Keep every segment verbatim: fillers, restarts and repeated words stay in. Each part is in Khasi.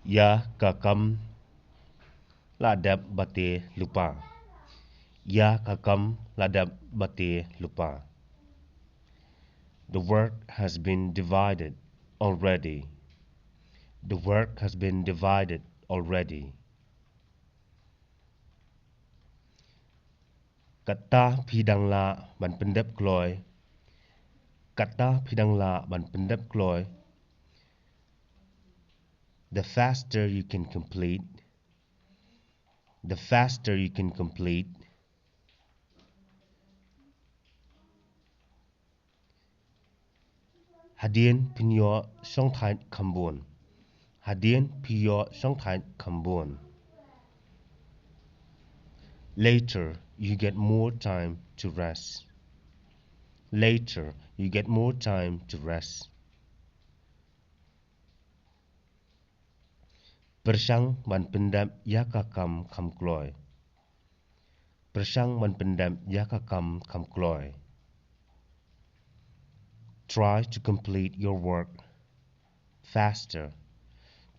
Ïa ka kam la dep ba tei lypa. Ïa ka kam la dep ba tei lypa. The work has been divided already. The work has been divided already. Kata phi dang lah ban pyndep kloi. Kata phi dang lah ban pyndep kloi. The faster you can complete, the faster you can complete. Hadien phin ïoh shongthait kham bun. Hadien phin ïoh shongthait kham bun. Later, you get more time to rest. Later, you get more time to rest. Pyrshang ban pyndep ïa ka kam kham kloi. Pyrshang ban pyndep ïa ka kam kham kloi. Try to complete your work faster.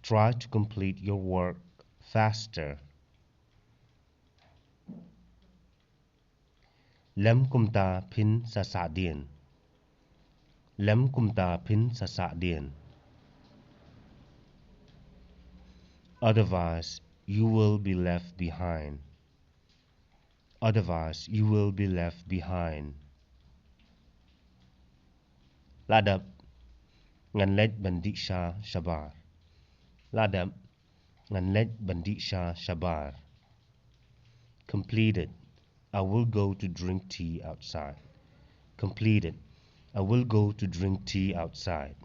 Try to complete your work faster. Lem kumta phin sa sahdien. Lem kumta phin sa sahdien. Otherwise, you will be left behind. Otherwise, you will be left behind. La dep, ngan leit ban dih sha shabar. La dep, ngan leit ban dih sha shabar. Completed. I will go to drink tea outside. Completed. I will go to drink tea outside.